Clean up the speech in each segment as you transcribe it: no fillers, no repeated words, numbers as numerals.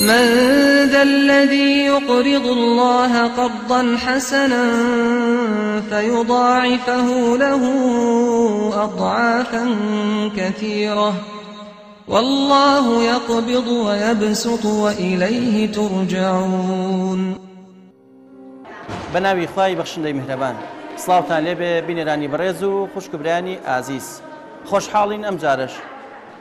من ذا الذي يقرض الله قرضا حسنا فيضاعفه له أضعافا كثيرة والله يقبض ويبسط وإليه ترجعون. بەناوی خوای بەخشندەی میهرەبان. سڵاوتان لێبێ بینەرانی بەڕێز و خوشک و برایانی ئازیز. خۆشحاڵین ئەمجارەش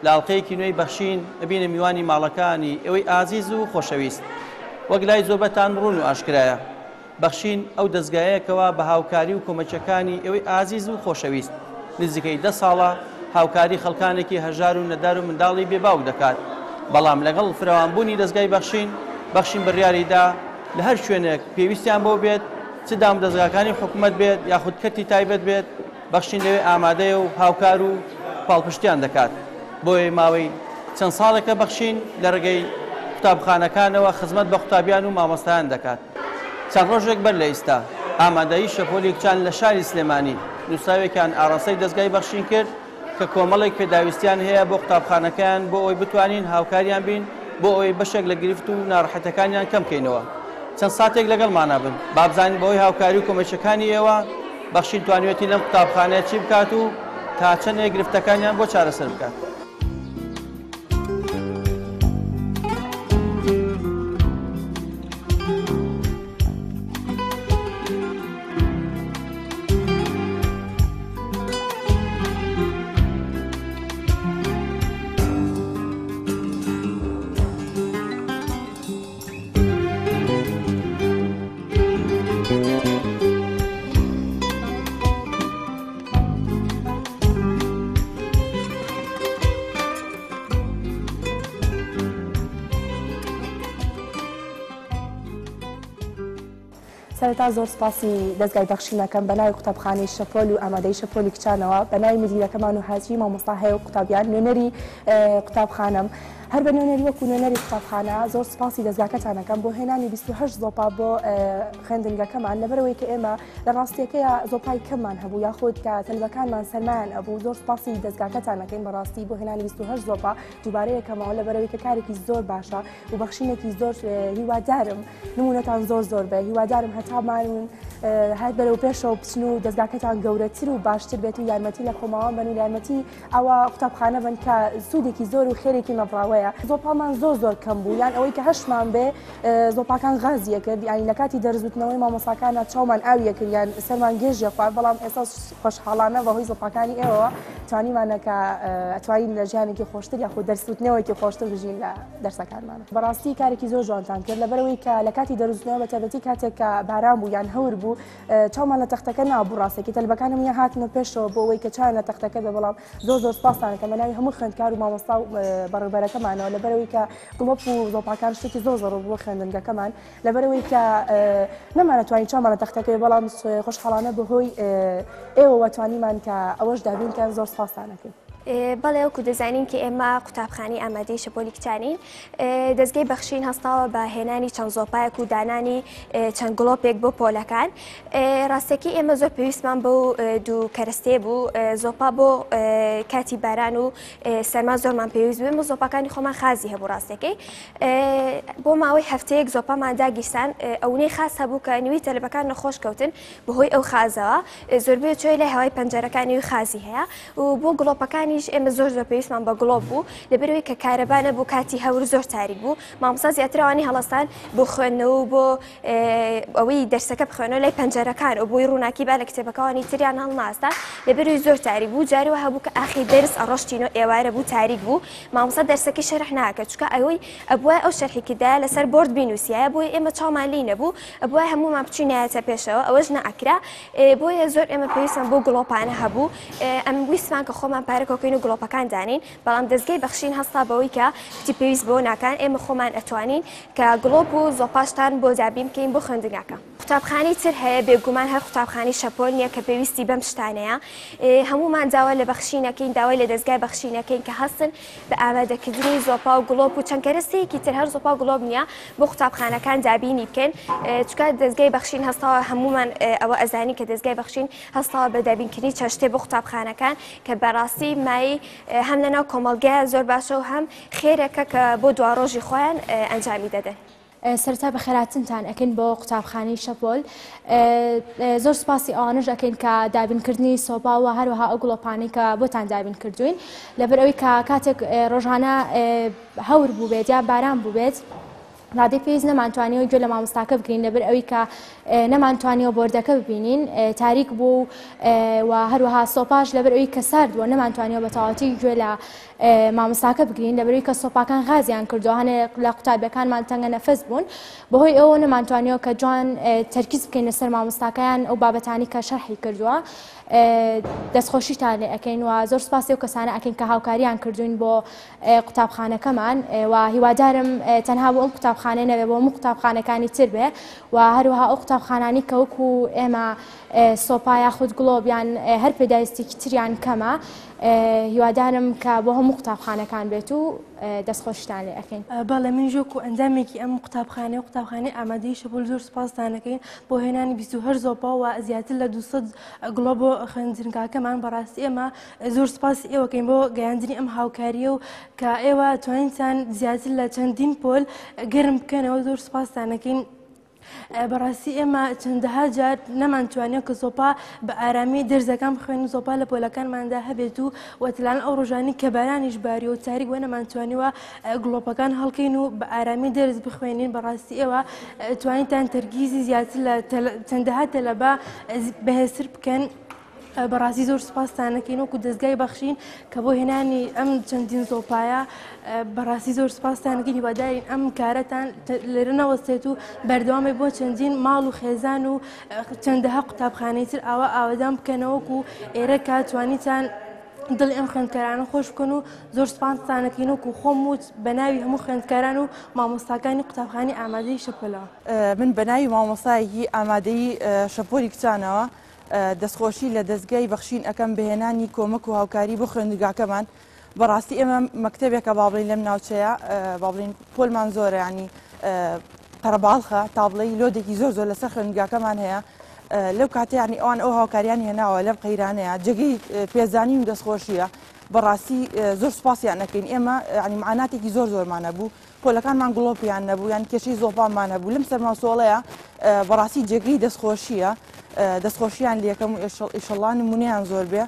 لە ئەڵقەیەکی نوێی بەخشین ئەبینە میوانی ماڵەکانی ئێوەی ئازیز و خۆشەویست. وەک لای زۆربەتان ڕوون و ئاشکرایە بەخشین ئەو دەزگایەیە کەوا بە هاوکاری و کۆمەکیەکانی ئێوەی ئازیز و خۆشەویست نزیکەی دە ساڵە هاوکاری خەڵکانێکی هەژار و نەدار و منداڵی بێ باوک دەکات. بەڵام لەگەڵ فرەوانبوونی دەزگای بەخشین، بەخشین بڕیاری دا لە هەر شوێنێک پێویستیان بەوە بێت، چ دامودەزگاکانی حکومەت بێت یاخود کەرتی تایبەت بێت، بەخشین لەوێ ئامادەیە و هاوکار و پاڵپشتیان دەکات. بۆیە ماوەی چەند ساڵێکە بەخشین لە ڕێگەی قوتابخانەکانەوە خزمەت بە قوتابیان و مامۆستایان دەکات. چەند ڕۆژێک بەر لە ئیستا، ئامادەیی شەپۆلی کچان لە شاری سلێمانی، نووسراوێکیان ئاڕاستەی دەزگای بەخشین کرد کە کۆمەڵێک پێداویستیان هەیە بۆ قوتابخانەکەیان بۆ ئەوەی بتوانین هاوکاریان بین بۆ ئەوەی بەشێک لە گرفت و ناڕەحەتەکانیان کەم بکەینەوە. چەند ساتێک لەگەڵمانا بن با بزانین بەهۆی هاوکاری و کۆمەکیەکانی ئێوە بەخشین توانیوێتی لەم قوتابخانەیە چی بکات و تا چەندێک گرفتەکانیان بۆ چارەسەر بکات. سەرەتا زۆر سپاسی دەزگای بەخشین ئەکەم بە ناوی قوتابخانەی شەپۆل و ئامادەی شەپۆلی کچانەوە بە ناوی مدیرەکەمان و هاجری مامۆستا هەیە و قوتابیان نوێنەری قوتابخانەم هەر بە نوێنەری وەکو نوێنەری قوتابخانە زۆر سپاسی دەزگاکەتان ئەکەم بۆ هێنانی 28 زۆپا بۆ خوێندنگەکەمان لەبەرەوەی کە ئێمە لە ڕاستیەکەیە زۆپای کەممان هەبوو یاخود کە تەلبەکانمان سەرمایان ئەبوو زۆر سپاسی دەزگاکەتان ئەکەین بەڕاستی بۆ هێنانی 28 زۆپا دووبارە یەکەمەوە لەبەرەوەی کە کارێکی زۆر باشە و بەخشینێکی زۆر هیوادارم نمونەتان زۆر زۆر بێ هیوادارم هەتا ماون هەر بەرەو پێشەوە بچن و دەستگاکەتان گەورەتر و باشتر بێت و یارمەتی لە کۆماوان بن و یارمەتی ئەوە قوتابخانە بن کە سوودێکی زۆر و خێرێکی نەبڕاوەیە زۆپامان زۆر زۆر کەم بوو یان ئەوەی کە هەشمان بێ زۆپاکان غازیە کرد یانی لە کاتی دەرزوتنەوەی مامۆساکانە چاومان ئاویە کرد یان سەرمان گێژیە خوارد بەڵام ئێستا خۆشحاڵانە بەهۆی زۆپاکانی ئێوەوە توانیمانە کە ئەتوانین لە ژیانێکی خۆشتر یاخود دەرسوتنەوەیەکی خۆشتر بژین لە دەرسەکانمان. بەڕاستی کارێکی زۆر جوانتان کرد لەبەرئەوەی کە لە کاتی دەرسوتنەوە بە تایبەتی کاتێک کە باران بوو یان هەور بوو چاومان لە تەختەکە نابوو ڕاستێکی تەلبەکان هەموویان هاتنە پێشەوە بۆ ئەوەی کە چاویان لە تەختەکە بێ بەڵام زۆر زۆر سپاستان ئەکەم بە ناوی هەموو خوێندکار و مامۆستا و بەڕێوبەرەکەمانەوە لەبەرئەوەی کە گڵۆپ و زۆپاکان شتێکی زۆر زەڕوور بوو بۆ خوێندنگەکەمان لەبەرئەوەی کە نەمانەتوانی چاومان لە تەختەکە بێ بەڵام خۆشحاڵانە بەهۆی ئێوەوە توانیمان کە ئەوەش دابین کەن زۆر سپاستان ئەکەین. بەڵێ وەکو دەزانین کە ئێمە قوتابخانەی ئامادەی شەپۆلی کچانین دەستگەی بەخشین هەستاوە بە هێنانی چەند زۆپایەک و دانانی چەند گڵۆپێک بۆ پۆلەکان ڕاستەکەی ئێمە زۆر پێویستمان بەو دوو کەرەستەیە بوو زۆپا بۆ کاتی باران و سەرما زۆرمان پێویست بوو ئێمە زۆپاکانی خۆمان خازی هەبوو ڕاستەکەی بۆ ماوەی هەفتەیەک زۆپامان داگیرسان ئەونەی خاس هەبوو کە نوی تەلبەکان نەخۆش کەوتن بەهۆی ئەو خازەوە زۆربەی چۆی لای هەوای پەنجەرەکانی خازی هەیە و بۆ گڵۆپەکانیش ئێمە زۆر زۆر پێویستمان بە گڵۆپ بوو لەبەرەوەی کە کارەبا نەبوو کاتی هەور زۆر تاریک بوو مامۆستا زیاترەوانی هەڵەستان بۆ خوێندنەوە و بۆ ئەوەی دەرسەکە بخوێنەوە لای پەنجەرەکان و بۆی ڕووناکی با لە کتێبەکەوانی تریان هەڵناستان لەبەرەوەی زۆر تاریک بوو جاری وا هەبوو کە ئاخی دەرس ئەڕۆشتین و ئێوارە بوو تاریک بوو مامۆستا دەرسەکەی شەرح ناکرد چونکە ئەوەی ئەبوایە ئەو شەرحی کردایە لەسەر بۆرد بینووسیایە بۆیە ئێمە چاومان لێی نەبوو ئەبوایە هەموومان بچوینایەتە پێشەوە ئەوەش نەئەکرا بۆیە زۆر ئێمە پێویستمان بۆ گڵۆپانە هەبوو ئەم ویستمان کە خۆمان پارە کۆکەین و گڵۆپەکان دانین بەڵام دەستگای بەخشین هەستا بەوەی کە کچی پێویست بەوە ناکان ئێمە خۆمان ئەتوانین کە گڵۆپ و زۆپاشتان بۆ دابین بکەین بۆ خوێندنگاکە. قوتابخانەی تر هەیە بێگومان هەر قوتابخانەی شەپۆل نییە کە پێویستی بەم شتانەیە. هەموومان داوا لە بەخشین ئەکەین، داوای لە دەزگای بەخشین ئەکەین کە هەستن بە ئامادەکردنی زۆپا و گڵۆپ و چەند کەرەستەیەکی تر، هەر زۆپا و گڵۆپ نییە، بۆ قوتابخانەکان دابینی بکەن. چونکە دەزگای بەخشین هەستاوە، هەموومان ئەوە ئەزانین کە دەزگای بەخشین هەستاوە بە دابینکردنی چەند شتێ بۆ قوتابخانەکان کە بەڕاستی مایەی هەم لەناو کۆمەڵگایە زۆر باشە و هەم خێرێکە کە بۆ دواڕۆژی خۆیان ئەنجامی دەدەن. سەرەتا بەخێراتنتان ئەکەین بۆ قوتابخانەی شەپۆل زۆر سوپاسی ئەوانەش ئەکەین کە دابینکردنی سۆپا و هەروەها ئەو گڵۆپانەی کە بۆتان دابین کردوین لەبەر ئەوەی کە کاتێک ڕۆژانە هەور بووبێت یا باران بووبێت ڕادەی پێویست نەمانتوانیەوە گوێ لە مامۆستاکە بگرین لەبەر ئەوەی کە نەمانتوانیەوە بۆردەکە ببینین تاریک بوو و هەروەها سۆپاش لەبەر ئەوی کە سارد بووە نەمانتوانیەوە بە تەواوەتی گوێ لە مامۆستاکە بگرین لەبەرئەوەی کە سۆپاکان غازیان کردووە هەنێک لە قوتابیەکانمان تەنگە نەفەس بوون بەهۆی ئەوە نەمانتوانیەوە کە جوان تەرکیز بکەین لەسەر مامۆستاکەیان ئەو بابەتانی کە شەرحی کردووە دەستخۆشیتان لێ ئەەکەین و زۆر سپاسی و کەسانە ئەەکەین کە هاوکاریان کردوین بۆ قوتابخانەکەمان و هیوادارم تەنها بۆ ئەم قوتابخانەی نەبێ بۆ هەموو قوتابخانەکانی تر بێ و هەروەها ئەو قوتابخانانی کە وەکو ئێمە سۆپا یاخود گڵۆپ یان هەر پێداویستێکی تریان کەمە هیوادارم کە بۆ هەموو قوتابخانەکان بێت و دەستخۆشیتان لێ ئەکەین. بەڵێ منیش وەکو ئەندامێکی ئەم قوتابخانەیە و قوتابخانەی ئامادەیی شەپۆل زۆر سوپاستان ئەکەین بۆ هێنانی 28 زۆپا و زیاتر لە 200 گڵۆپ بۆ خوێندنگاکەمان بەڕاستی ئێمە زۆر سوپاسی ئێوەکەین بۆ گەیاندنی ئەم هاوکاریە و کە ئێوە توانیتان زیاتر لە چەندین پۆل گەرم بکەنەوە زۆر سوپاستان ئەکەین. بەڕاستی ئێمە چەندەها جار نەمانتوانیوە کە زۆپا بە ئارامی دەرزەکان بخوێنین زۆپا لە پۆلەکانماندا هەبێت و وەتلان ئەو ڕۆژانی کە بارانیش باریوە و تاریک بووە نەمانتوانیوە گڵۆپەکان هەڵکەین و بە ئارامی دەرس بخوێنین بەڕاستی ئێوە توانیتان تەرگیزی زیاتر لە چەندەها تەلەبە بەهێزتر بکەن. بەڕاستی زۆر سوپاستان ئەکەین وەکو دەزگای بەخشین کە بۆ هێنانی ئەم چەندین زۆپایە بەڕاستی زۆر سوپاستان ئەکەین هیوادارین ئەم کارەتان لێرە نەوەستێت و بەردەوامێ بۆ چەندین ماڵ و خێزان و چەندەها قوتابخانەی تر ئاوا ئاوەدان بکەنەوەکو ئێرە کە توانیتان دڵی ئەم خوێندکارانە خۆش بکەن و زۆر سوپاستان ئەکەین وەکو خۆم و بە ناوی هەموو خوێندکاران و مامۆستاکانی قوتابخانەی ئامادەیی شەپۆلەوە. من بە ناوی مامۆستایەکی ئامادەیی شەپۆلی کچانەوە دەستخۆشی لە دەزگای بەخشین ئەکەم بە هێنانی کۆمەک و هاوکاری بۆ خوێندنگاکەمان بەڕاستی ئێمە مەکتەبێکە با بڵێین لەم ناوچەیە با بڵێین پۆلمان زۆرە ینی قەرەباڵخە تا بڵێی لۆدێکی زۆر زۆر لەسەر خوێندنگاکەمان هەیە لەو کاتیانی ئەوان ئەو هاوکاریان هێناوە لەم قەیرانەیە جێگەی پێزانین و دەستخۆشیە بەڕاستی زۆر سوپاسیان ئەکەین ئێمە ینی معاناتێکی زۆر زۆرمانە بوو پۆلەکانمان گڵۆپیان نەبوو یان کێشەی زۆپانمان هەبوو لەم سەرما سۆڵەیە بەڕاستی جێگەی دەستخۆشیە دەستخۆشیان لەکەم و ئیشەڵا نمونەیان زۆر بێ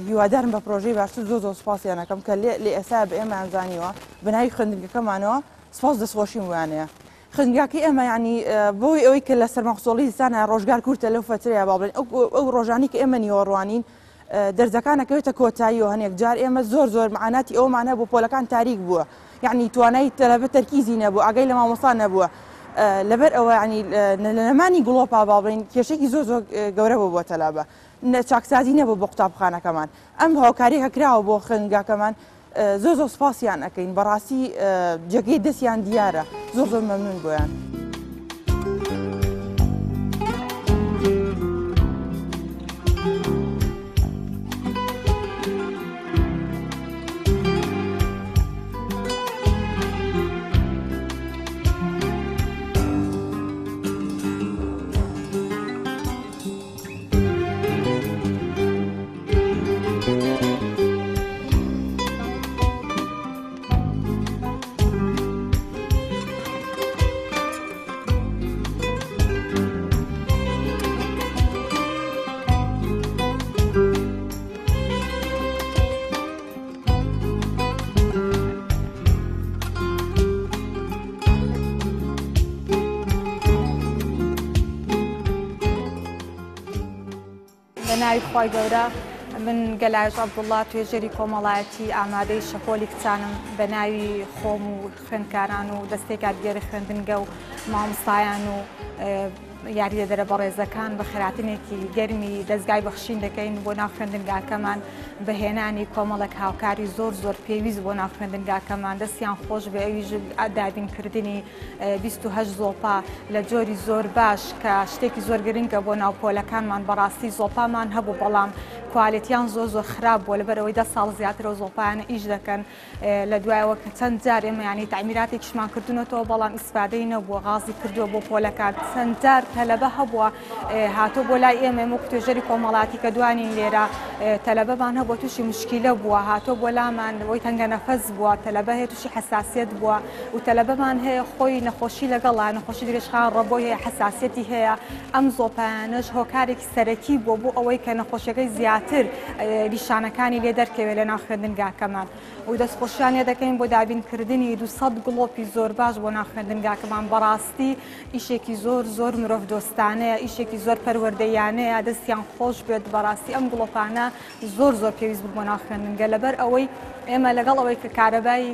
هیوادارم بە پرۆژەی باشتر زۆر زۆر سوپاسیان ئەکەم کە لێ لە ئێستا بە ئێمەیان زانیوە بە ناوی خوێندنگەکەمانەوە سپاس دەستخۆشیم بۆیانەیە خوێندنگاکەی ئێمە ینی بۆی ئەوەی کە لە سەرماخسۆڵی زستانە ڕۆژگار کورتە لەو فەترەیە با بڵێن ئەو ڕۆژانی کە ئێمە نیوەڕوانین دەرزەکان ئەکەوێتە کۆتایی و هەنێک جار ئێمە زۆر زۆر معاناتی ئەومان هەبوو پۆلەکان تاریک بووە یعنی توانای تەلەبە تەرکیزی نەبوو ئاگای لە مامۆستا نەبووە لەبەر ئەوە ینی لە نەمانی گڵۆپا با بڵێین کێشێکی زۆر زۆر گەورە بوو بۆ تەلەبە چاکسازی نەبوو بۆ قوتابخانەکەمان ئەم هاوکاریەکە کراوە بۆ خوێندگاکەمان زۆر زۆر سپاسیان ئەکەین بەڕاستی جێگەی دەستیان دیارە زۆر زۆر مەمنون بۆیان. بە ناوی خوای گەورە من گەلاوێژ عەبدوڵڵا توێژەری کۆمەڵایەتی ئامادەی شەپۆلی کچانم بە ناوی خۆم و خوێندکاران و دەستەی کارگێڕی خوێندنگە و مامۆستایان و یاریدەدەرە بەڕێزەکان بەخێرهاتنێکی گەرمی دەزگای بەخشین دەکەین بۆ ناو خوێندنگاکەمان بە هێنانی کۆمەڵێک هاوکاری زۆر زۆر پێویست بۆ ناو خوێندنگاکەمان دەستیان خۆش بێ ئەویش دابینکردنی 28 زۆپا لە جۆری زۆر باش کە شتێکی زۆر گرنگە بۆ ناو پۆلەکانمان بەڕاستی زۆپامان هەبوو بەڵام کوالێتیان زۆر زۆر خراپ بووە لەبەرئەوەی دە ساڵ زیاترە زۆپایانە ئیش دەکەن لە دوایەوە کە چەند جار ئێمە یانی تەعمیراتێکیشمان کردوونەتەوە بەڵام ئیسفادەی نەبووە غازی کردووە بۆ پۆلەکان چەند جار تەلەبە هەبووە هاتۆ بۆ لای ئێمە ئێمە توێژەری کۆمەڵاتی کە دوانین لێرە تەلەبەمان هەبووە تووشی مشکیلە بووە هاتۆ بۆ لامان ئەوەی تەنگە نەفەس بووە تەلەبە هەیە تووشی حەساسیەت بووە و تەلەبەمان هەیە خۆی نەخۆشی لەگەڵا نەخۆشی درێژخایەن ڕەبۆی هەیە حەساسیەتی هەیە ئەم زۆپایانەش هۆکارێکی سەرەکی بووە بۆ ئەوەی کە نەخۆشیەکەی زیاتر نیشانەکانی لێ دەرکەوێت لە ناو خوێندنگاکەمان و دەستخۆشیان لێ دەکەین بۆ دابینکردنی 200 گڵۆپی زۆر باش بۆ ناو خوێندنگاکەمان بەڕاستی ئیشێکی زۆر زۆر مرۆڤ دۆستانەیە ئیشێکی زۆر پەروەردەیانەیە دەستیان خۆش بێت بەڕاستی ئەم گڵۆپانە زۆر زۆر پێویست بوو بۆ ناو خوێندنگە لەبەر ئەوەی ئێمە لەگەڵ ئەوەی کە کارەبای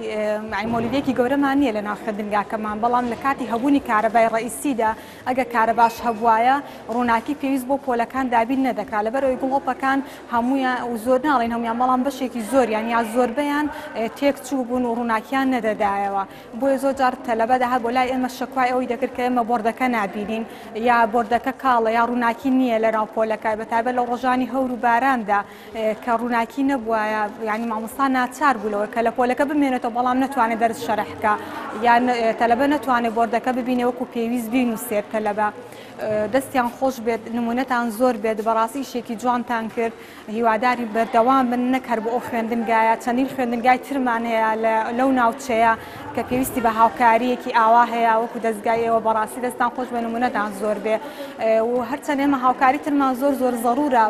مۆلیدێکی گەورەمان نییە لە ناو خوێندنگاکەمان بەڵام لە کاتی هەبوونی کارەبای ڕئیسیدا ئەگەر کارەباش هەبوایە ڕووناکی پێویست بۆ پۆلەکان دابین نەدەکرا لەبەرئەوەی گڵۆپەکان هەموویان و زۆر ناڵێین هەموویان بەڵام بەشێکی زۆریان یا زۆربەیان تێک چووبوون و ڕووناکیان نەدەدایەوە بۆیە زۆر جار تەلەبە دەهات بۆ لای ئێمە شەکوای ئەوەی دەکرد کە ئێمە بۆردەکە نابینین یا بۆردەکە کاڵە یا ڕووناکی نییە لەناو پۆلەکە بەتایبەت لە ڕۆژانی هەور و باراندا کە ڕووناکی نەبوایە یانی مامۆستا ناچار بوو لەوەی کە لە پۆلەکە بمێنێتەوە بەڵام نەتوانێت دەرس شەرح بکا یان تەلەبە نەتوانێت بۆردەکە ببینێ وەکو پێویست بینووسێت تەلەبە دەستیان خۆش بێت نمونەتان زۆر بێت بەڕاستی ئیشێکی جوانتان کرد هیواداری بەردەوام بن نەک هەر بۆ ئەو خوێندنگایە چەندین خوێندنگای ترمان هەیە لەو ناوچەیە کە پێویستی بە هاوکارییەکی ئاوا هەیە وەکو دەزگای ئێوە بەڕاستی دەستان خۆش بێ نمونەتان زۆر بێ و هەرچەند ئێمە هاوکاری ترمان زۆر زۆر زەرورە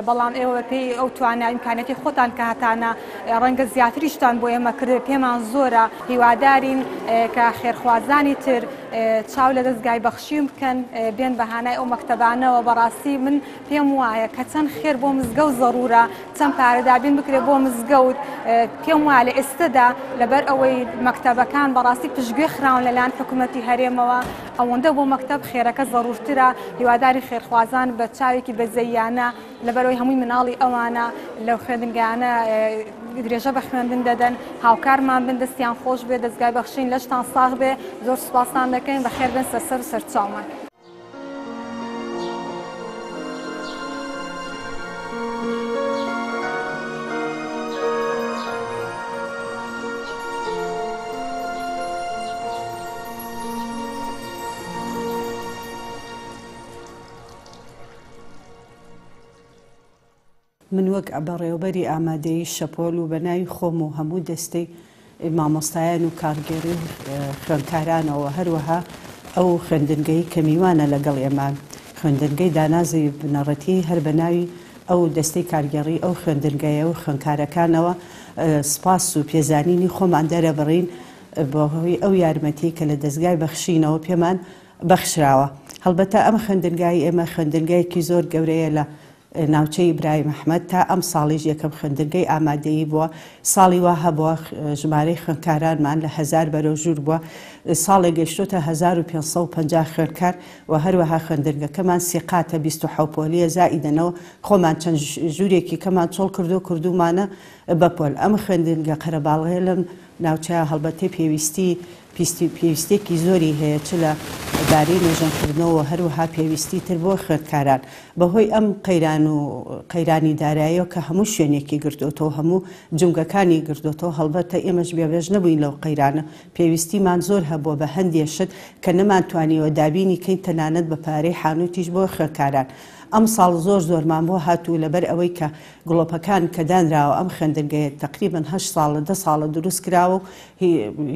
بەڵام ئێوە بەپێی ئەو توانا ئیمکانیەتی خۆتان کە هەتانە ڕەنگە زیاتریشتان بۆ ئێمە کردبێ پێمان زۆرە هیوادارین کە خێرخوازانی تر چاو لە دەزگای بەخشین بکەن بێن بە هانای ئەو مەکتەبانەوە بەڕاستی من پێم وایە کە چەند خێر بۆ مزگەوت زەرورە چەند پارە دابین بکرێت بۆ مزگەوت پێم وایە لە ئێستەدا لەبەر ئەوەی مەکتەبەکان بەڕاستی پشتگوێ خراون لەلایەن حکوومەتی هەرێمەوە ئەوەندە بۆ مەکتەب خێرەکە زەرورترە هیواداری خێرخوازان بە چاوێکی بەزەییانە لەبەرئەوەی هەمووی مناڵی ئەوانە لەو خوێندنگایانە درێژە بە خوێندن دەدەن هاوکارمان بن دەستیان خۆش بێ دەزگای بەخشین لەشتان ساغ بێ زۆر سوپاستان دەکەین بەخێر بێن سەرسەر و سەرچاومان. من وەک بەڕێوەبەری ئامادەیی شەپۆل و بە ناوی خۆم و هەموو دەستەی مامۆستایان و کارگێڕی و خوێندکارانەوە هەروەها ئەو خوێندنگەی کە میوانە لەگەڵ ئێمە خوێندنگەی دانازی بنەڕەتی هەر بە ناوی ئەو دەستەی کارگێڕی ئەو خوێندنگەیە و خوێندکارەکانەوە سپاس و پێزانینی خۆمان دەرەبڕین بەهۆی ئەو یارمەتی کە لە دەزگای بەخشینەوە پێمان بەخشراوە. هەڵبەتە ئەم خوێندنگای ئێمە خوێندنگایەکی زۆر گەورەیە لە ناوچەی ئیبراهیم ئەحمەد، تا ئەمساڵیش یەکەم خوێندنگەی ئامادەیی بووە، ساڵی وا هەبووە ژمارەی خوێندکارانمان لە هەزار بەرەو ژوور بووە، ساڵێک گەیشتۆتە 1550 خوێندکار و هەروەها خوێندنگەکەمان سی قاتە 27 پۆلیە زائیدەنەوە خۆمان چەند ژوورێکی کەمان چۆڵ کردووە کردوومانە بە پۆل. ئەم خوێندنگە قەرەباڵغەیە لەم ناوچەیە هەڵبەتە پێویستی پێویستیەکی زۆری هەیە چ لە بارەی نۆژەنکردنەوە و هەروەها پێویستی تر بۆ خوێندکاران بەهۆی ئەم قەیران و قەیرانی داراییەوە کە هەموو شوێنێکی گرتۆتەوە هەموو جومگەکانی گرتۆتەوە هەڵبەتە ئێمەش بێبەش نەبووین لەو قەیرانە پێویستیمان زۆر هەبووە بە هەندێ شت کە نەمانتوانیوە دابینی کەین تەنانەت بە پارەی حانوتیش بۆ خوێندکاران ئەمساڵ زۆر زۆرمان بۆ هات و لەبەر ئەوەی کە گڵۆپەکان کە دانراوە ئەم خوێندنگەیە تەقریبەن هەشت ساڵە دە ساڵە دروست کراوە و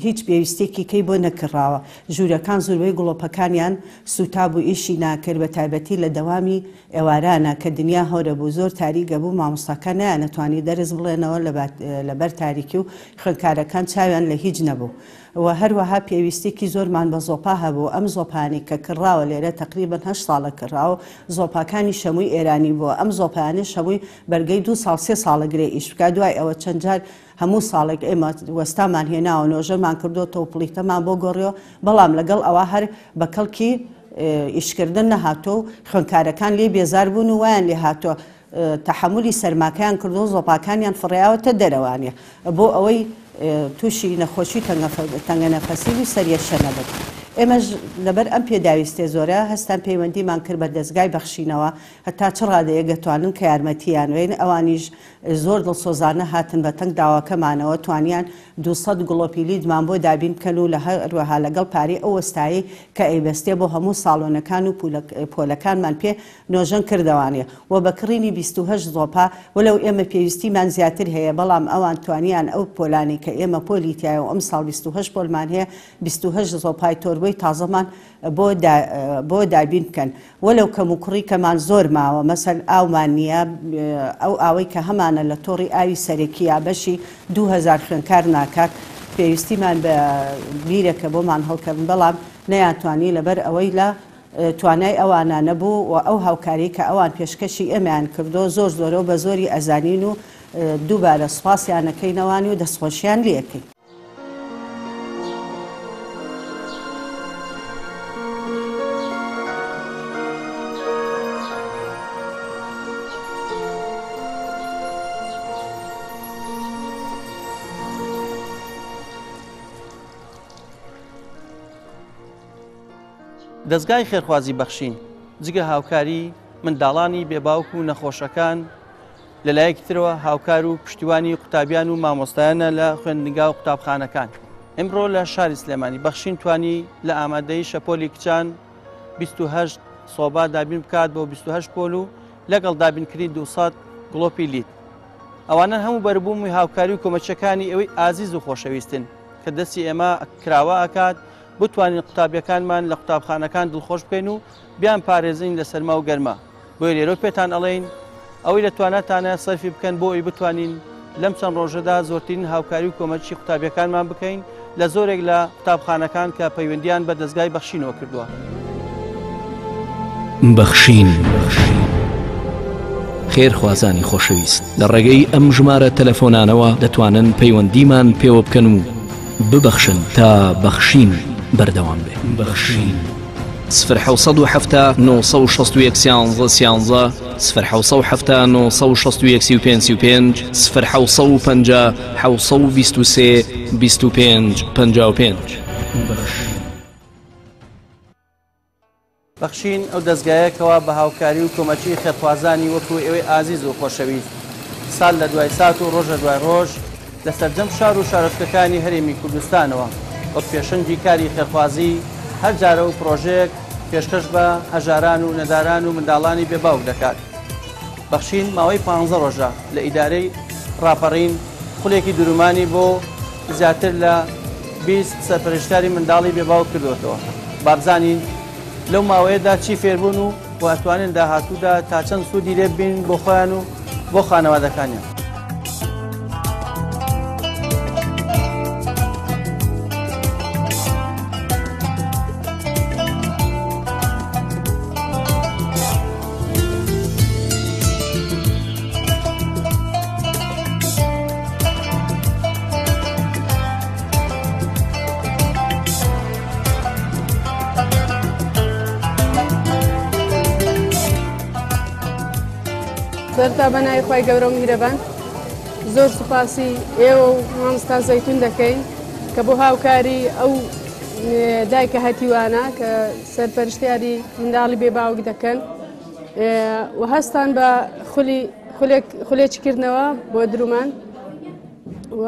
هیچ پێویستیەکی کەی بۆ نەکڕاوە ژوورەکان زوربەی گڵۆپەکانیان سوتابوو ئیشی ناکرد بە تایبەتی لە دەوامی ئێوارانە کە دنیا هەورە بوو زۆر تاریک ئەبوو مامۆستاکان نەیانەتوانی دەرس بڵێنەوە لەبەر تاریکی و خوێندکارەکان چاویان لە هیچ نەبوو و هەروەها پێویستیەکی زۆرمان بە زۆپا هەبوو ئەم زۆپانەی کە کڕاوە لێرە تەقریبەن هەشت ساڵە کڕاوە زۆپاکانی شەمووی ئێرانی بووە ئەم زۆپایانەش هەمووی بەرگەی دوو ساڵ سێ ساڵە گرێ ئیش بکا دوای ئەوە چەند جار هەموو ساڵێک ئێمە وەستامان هێناوە نۆژەمان کردۆتەوە پڵیتەمان بۆ گۆڕیەوە بەڵام لەگەڵ ئەوە هەر بە کەڵکی. ئیشکردن نەهاتووە و خوێندکارەکان لێی بێزار بوون و وایان لێ هاتووە تەحەمولی سەرماکەیان کردووە و زۆپاکانیان فڕێیاوەتە دەرەوانێ بۆ ئەوەی تووشی نەخۆشی تەنگەنەفەسی و سەریەشە نەبن. ئێمەش لەبەر ئەم پێداویستیە زۆرە هەستان پەیوەندیمان کرد بە دەزگای بەخشینەوە هەتا چ ڕادەیەک دەتوانن کە یارمەتییان بەین، ئەوانیش زۆر دڵسۆزانە هاتن بە تەنگ داواکەمانەوە توانیان 200 گڵۆپی لیدمان بۆ دابین بکەن و لە هەروەها لەگەڵ پارەی ئەو وەستایەی کە ئەیبەستێ بۆ هەموو ساڵۆنەکان و پۆلەکانمان پێ نۆژەن کردەوانێ و بە کڕینی 28 زۆپا وەلەو ئێمە پێویستیمان زیاتر هەیە بەڵام ئەوان توانیان ئەو پۆلانەی کە ئێمە پۆلی تیایە و ئەمساڵ 28 پۆلمان هەیە 28 زۆپای تۆربۆی تازەمان بۆ بۆ دابین بکەن وەلەو کەموکوڕی کەمان زۆر ماوە مەسەل ئاومان نییە ئەو ئاوەی کە هەمانە لە تۆڕی ئاوی سەرەکییا بەشی 2000 خوێندکار ناکات پێویستیمان بە بیرێکە بۆمان هەڵکەن بەڵام نەیانتوانی لەبەر ئەوەی لە توانای ئەوانە نەبوو و ئەو هاوکاری کە ئەوان پێشکەشی ئێمەیان کردۆ زۆر زۆرە و بە زۆری ئەزانین و دووبارە سوپاسیانەکەینەوانی و دەستخۆشیان لێکەین. دەزگای خێرخوازی بەخشین جگە هاوکاری منداڵانی بێ باوک و نەخۆشەکان لە لایەکی ترەوە هاوکار و پشتیوانی قوتابیان و مامۆستایانە لە خوێندنگا و قوتابخانەکان. ئمڕۆ لە شاری سلێمانی بەخشین توانی لە ئامادەیی شەپۆلی کچان 28 سۆبا دابین بکات بۆ 28 پۆل و لەگەڵ دابینکردنی 200 گڵۆپی لید. ئەوانە هەموو بەربوومی هاوکاری و کۆمەچەکانی ئێوەی ئازیز و خۆشەویستن کە دەستی ئێمە کراوە ئەکات بتوانین قوتابیەکانمان لە قوتابخانەکان دڵخۆش بکەین و بیان پارێزین لە سەرما و گەرما. بۆیە لێرەوە پێتان ئەڵێین ئەوەی لە تواناتانە سەرفی بکەن بۆ ئەوی بتوانین لەم چەند ڕۆژەدا زۆرترین هاوکاری و کۆمەکی قوتابیەکانمان بکەین لە زۆرێک لە قوتابخانەکان کە پەیوەندیان بە دەزگای بەخشینەوە کردووە. بەخشین خێرخوازانی خۆشەویست لە ڕێگەی ئەم ژمارە تەلەفۆنانەوە دەتوانن پەیوەندیمان پێوە بکەن و ببەخشن تا بەخشین بەردەوام بێ. بەخشین. سفر 770 961 سیانزە سیانزە سفر 770 961 35 35 سفر 750 723 25 55. بەخشین ئەو دەزگایە کەوا بە هاوکاری و کۆمەکی خێرخوازانی وەکو ئێوەی ئازیز و خۆشەویست سات لە دوای سات و ڕۆژ لە دوای ڕۆژ لە سەرجەم شار و شارۆچکەکانی هەرێمی کوردستانەوە وەک پێشەنگی کاری خێرخوازی هەر جارە و پڕۆژەیەک پێشکەش بە هەژاران و نەداران و منداڵانی بێ باوک دەکات. بەخشین ماوەی پانزە ڕۆژە لە ئیدارەی ڕاپەڕین خولێکی درومانی بۆ زیاتر لە 20 سەرپەرشتیاری منداڵی بێ باوک کردووەتەوە. با بزانین لەو ماوەیەدا چی فێربوون و و ئەتوانن داهاتوودا تا چەند سوودی لێ ببینن بۆ خۆیان و بۆ خانەوادەکانیان. سەرتا بە ناوی خوای گەورە و میهرەبان زۆر سوپاسی ئێوە و مامۆستا زەیتون دەکەین کە بۆ هاوکاری ئەو دایکە هەتیوانە کە سەرپەرشتیاری منداڵی بێ باوک دەکەن و هەستان بە خولی خولێکی کردنەوە بۆ درومان و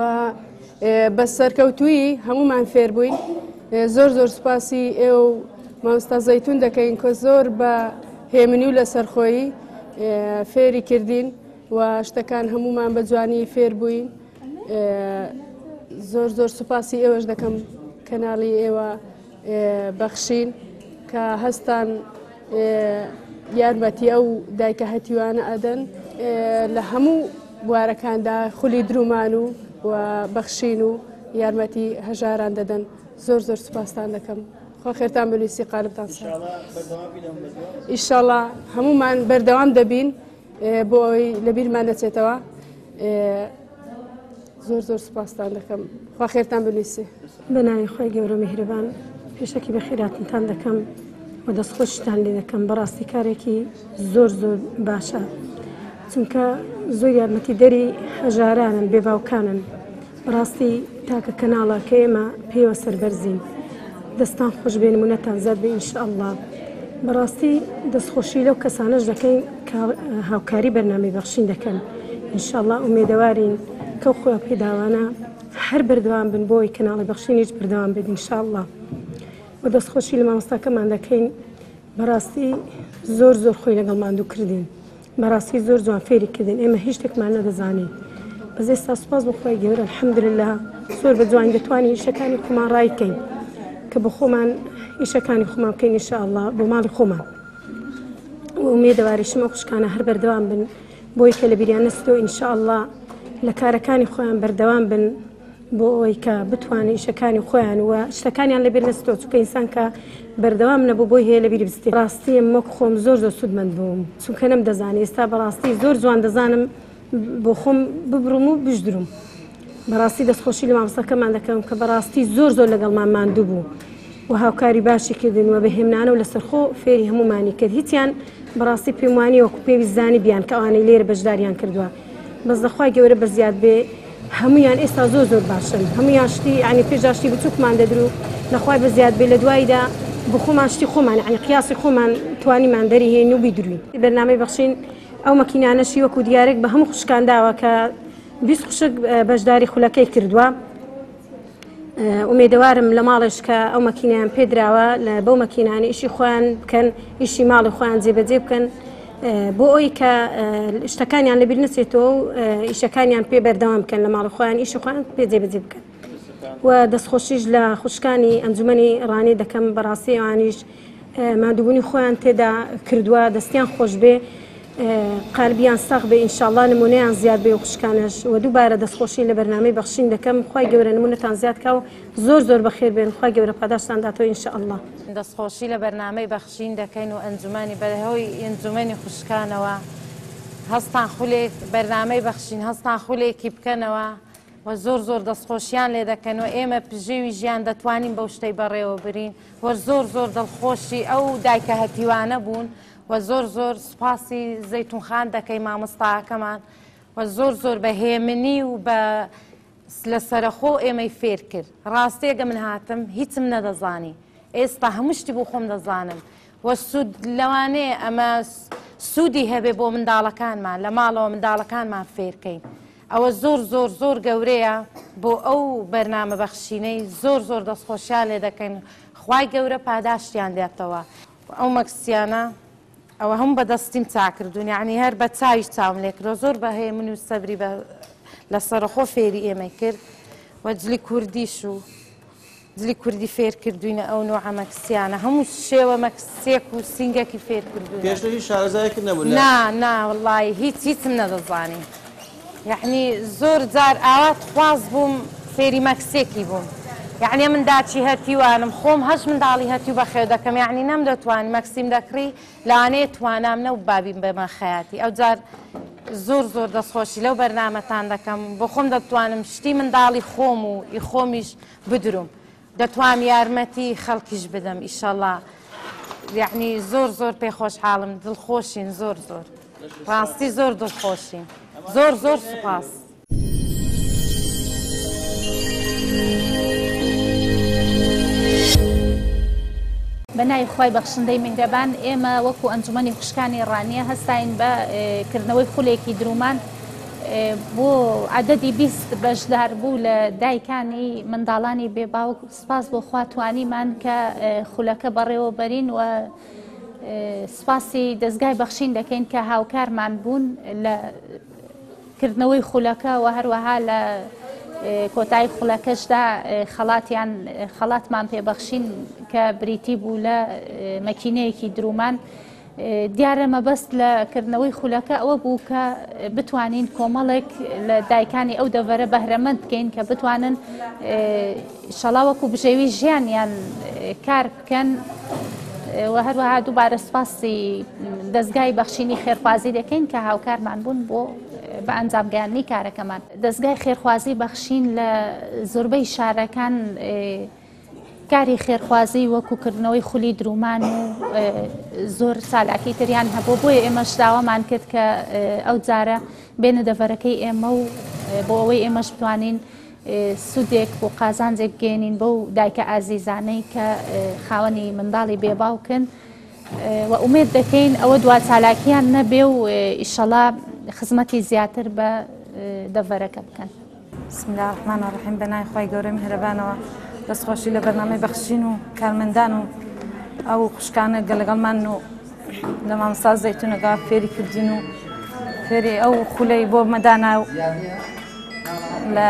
بە سەرکەوتوویی هەموومان فێربووین زۆر زۆر سوپاسی ئێوە و مامۆستا زەیتون دەکەین کە زۆر بە هێمنی و لەسەرخۆیی فێری کردین و شتەکان هەموومان بە جوانی فێر بووین زۆر زۆر سوپاسی ئێوەش دەکەم کەناڵی ئێوە بەخشین کە هەستان یارمەتی ئەو دایکە هەتیوانە ئەدەن لە هەموو بوارەکاندا خولی درومان و و بەخشین و یارمەتی هەژاران دەدەن زۆر زۆر سوپاستان دەکەم خوا خێرتان بنووسی قالبتان ئیشاڵا هەمومان بەردەوام دەبین بۆ ئەوەی لەبیرمان نەچێتەوە زۆر زۆر سوپاستان دەکەم خوا خێرتان بنووسێ. بە ناوی خوای گەورە میهرەبان پێشەکی بەخێرهاتنتان دەکەم. و دەستخۆشیتان لێ دەکەم بەڕاستی کارێکی زۆر زۆر باشە چونکە زۆر یارمەتی دەری هەژارانن بێ باوکانن بەڕاستی تاکە کەناڵە کە ئێمە پێوە سەربەرزین دەستان خۆش بێ نمونەتان زیاد بێ ان شاء الله بەڕاستی دەستخۆشی لەو کەسانەش دەکەین کە هاوکاری بەرنامەی بەخشین دەکەن ان شاء الله ئومێدەوارین کەو خۆیان پێداوانە هەر بەردەوام بن بۆی کەناڵی بەخشینیش بەردەوام بێت ان شاء الله و دەستخۆشی لە مامۆستاکەمان دەکەین بەڕاستی زۆر زۆر خۆی لەگەڵ ماندوو کردین بەڕاستی زۆر جوان فێری کردین ئێمە هیچ شتێکمان نەدەزانی بەس ئێستا سوپاس بۆ خوای گەورە الحمدلله زۆر بە جوانی دەتوانین ئیشەکانی خۆمان ڕایکەین کە بە خۆمان ئیشەکانی خۆمان بکەین ان شاء الله بۆ ماڵی خۆمان و ئومێدەواریشم ئەو خوشکانە هەر بەردەوام بن بۆی کە لە بیریان نەچێتەوە ان شاء الله لە کارەکانی خۆیان بەردەوام بن بۆ ئەوەی کە بتوانن ئیشەکانی خۆیان و شتەکانیان لەبیر نەچێتەوە چونکە ئینسان کە بەردەوام نەبوو بۆی هەیە لەبیری بچێت ڕاستیم وەک خۆم زۆر زۆر سوودمەند بووم چونکە نەمدەزانی ئێستا بەڕاستی زۆر جوان دەزانم بۆ خۆم ببڕم و بشدروم بەڕاستی دەستخۆشی لە مامۆستاکەمان دەکەم کە بەڕاستی زۆر زۆر لەگەڵمان ماندوو بوو و هاوکاری باشی کردن و بە هێمنانە و لەسەرخۆ فێری هەمومانی کرد هیچیان بەڕاستی پێم وانیە وەکو پێویست زانی بیان کە ئەوانەی لێرە بەشداریان کردووە بەس لە خوای گەورە بەزیاد بێ هەمویان ئێستا زۆر زۆر باشن هەمویان شتی یعنی پێشدا شتی بچووکمان دەدرو لە خوای بەزیاد بێ لە دواییدا بۆ خۆمان شتی خۆمان یعنی قیاسی خۆمان توانیمان دەری هێن و بیدروین بەرنامەی بەخشین ئەو مەکینانەشی وەکو دیارێک بە هەموو خوشکان داوە کە 20 خوشک بەشداری خولەکەی کردووە ئومێدەوارم لە ماڵێش کە ئەو مەکینەیان پێدراوە لە بەو مەکینانە ئیشی خۆیان بکەن ئیشی ماڵی خۆیان جێبەجێ بکەن بۆ ئەوی کە شتەکانیان لەبیر نەچێتەوە و ئیشەکانیان پێ بەردەوام بکەن لە ماڵی خۆیان ئیشی خۆیان پێ جێبەجێ بکەن و دەستخۆشیش لە خوشکانی ئەنجومەنی ڕانێ دەکەم بەڕاستی ئەوانیش ماندووبوونی خۆیان تێدا کردووە دەستیان خۆش بێ قالبیان ساغ بێ ئینشاءاللە نمونەیان زیاد بێ و خوشکانەش و دووبارە دەستخۆشی لە بەرنامەی بەخشین دەکەم خوای گەورە نمونەتان زیاد کا و زۆر زۆر بەخێر بێن خوای گەورە پاداشتان داتەوە ئینشاءاللە. دەستخۆشی لە بەرنامەی بەخشین دەکەین و ئەنجومەنی بە هۆی ئەنجومەنی خوشکانەوە هەستان خولێک بەرنامەی بەخشین هەستان خولێکی بکەنەوە و زۆر زۆر دەستخۆشیان لێ دەکەن و ئێمە پژێوی ژیان دەتوانین بەو شتەی بەڕێوە برین و زۆر زۆر دڵخۆشی ئەو دایکە هەتیوانە بوون و زۆر زۆر سوپاسی زەیتون خان دەکەی مامۆستاکەمان و زۆر زۆر بە هێمنی و بە لەسەرەخۆ ئێمەی فێر کرد ڕاستیەگە من هاتم هیچم نەدەزانی ئێستا هەموو شتی بۆ خۆم دەزانم و سوود لەوانەیە ئەمە سوودی هەبێ بۆ منداڵەکانمان لە ماڵەوە منداڵەکانمان فێرکەین ئەوە زۆر زۆر زۆر گەورەیە بۆ ئەو بەرنامە بەخشینەی زۆر زۆر دەستخۆشیان لێ دەکەین خوای گەورە پاداشتیان دێتەوە ئەو مەکسیانە ئەوە هەموو بە دەستیم چاکردوون یعنی هەر بە چاویش چاوم لێ کردووە زۆر بە هێمن و سەبری بە لەسەرخۆ فێری ئێمەی کرد و جلی کوردیش و جلی کوردی فێر کردوینە ئەو نوعە مەکسیانە هەموو شێوە مەکسێک و سینگەکی فێر کردوینە. پێشتر هیچ شارەزایەکت نەبوو لە. نا نا وەڵایی هیچ هیچم نەدەزانی یەعنی زۆر جار ئاوات خواز بووم فێری مەکسێکی بووم یەعنی من داچی هەتیوانم خۆم هەشت منداڵی هەتیو بەخێو دەکەم یەعنی نەمدەتوانی مەکسیم دەکڕی لەوانەیە توانام نەبوو بابیم بەمە خەیاتی ئەوجار زۆر زۆر دەستخۆشی لەو بەرنامەتان دەکەم بۆ خۆم دەتوانم شتی منداڵی خۆم و ئی خۆمیش بدروم دەتوام یارمەتی خەڵکیش بدەم ئیشەڵا یعنی زۆر زۆر پێ خۆشحاڵم دڵخۆشین زۆر زۆر ڕاستی زۆر دڵخۆشین زۆر زۆر سوپاس. بە ناوی خوای بەخشندەی میهرەبان ئێمە وەکو ئەنجومەنی خوشکانی ڕانیە هەستاین بە کردنەوەی خولێکی درومان بۆ عەدەدی 20 بەشدار بوو لە دایکانی منداڵانی بێ باوک سپاس بۆ خوا توانیمان کە خولەکە بەڕێوە بەرین و سپاسی دەستگای بەخشین دەکەین کە هاوکارمان بوون لە کردنەوەی خولەکە و هەروەها لە کۆتایی خولەکەشدا خەڵاتیان خەڵاتمان پێبەخشین کە بریتی بوو لە مەکینەیەکی درومان دیارە مەبەست لە کردنەوەی خولەکە ئەوە بوو کە بتوانین کۆمەڵێک لە دایکانی ئەو دەڤەرە بەهرەمەند بکەین کە بتوانن شەڵا وەکو بژێوی ژیانیان کار بکەن و هەروەها دووبارە سپاسی دەستگای بەخشینی خێرخوازی دەکەین کە هاوکارمان بوون بۆ بە ئەنجامگەیاندنی کارەکەمان. دەستگای خێرخوازی بەخشین لە زۆربەی شارەکان. کاری خێرخوازی وەکو کردنەوەی خولی درومان و زۆر چالاکی تریان هەبوو، بۆیە ئێمەش داوامان کرد کە ئەو جارە بێنە دەڤەرەکەی ئێمە و بۆ ئەوەی ئێمەش بتوانین سوودێک و قازانجێک بگەیەنین بەو دایکە ئازیزانەی کە خاوەنی منداڵی بێباوکن و ئومێد دەکەین ئەوە دوا چالاکیان نەبێ و ئیشەڵا خزمەتی زیاتر بە دەڤەرەکە بکەن. بسم اللە الرحمن الرحیم بە ناوی خوای گەورەی میهرەبانەوە دەستخۆشی لە بەرنامەی بەخشین و کارمەندان و ئەو خوشکانە گە لەگەڵمان و لە مامۆستا زەیتونەکە فێری کردین و فێری ئەو خولەی بۆ مەدانا و لە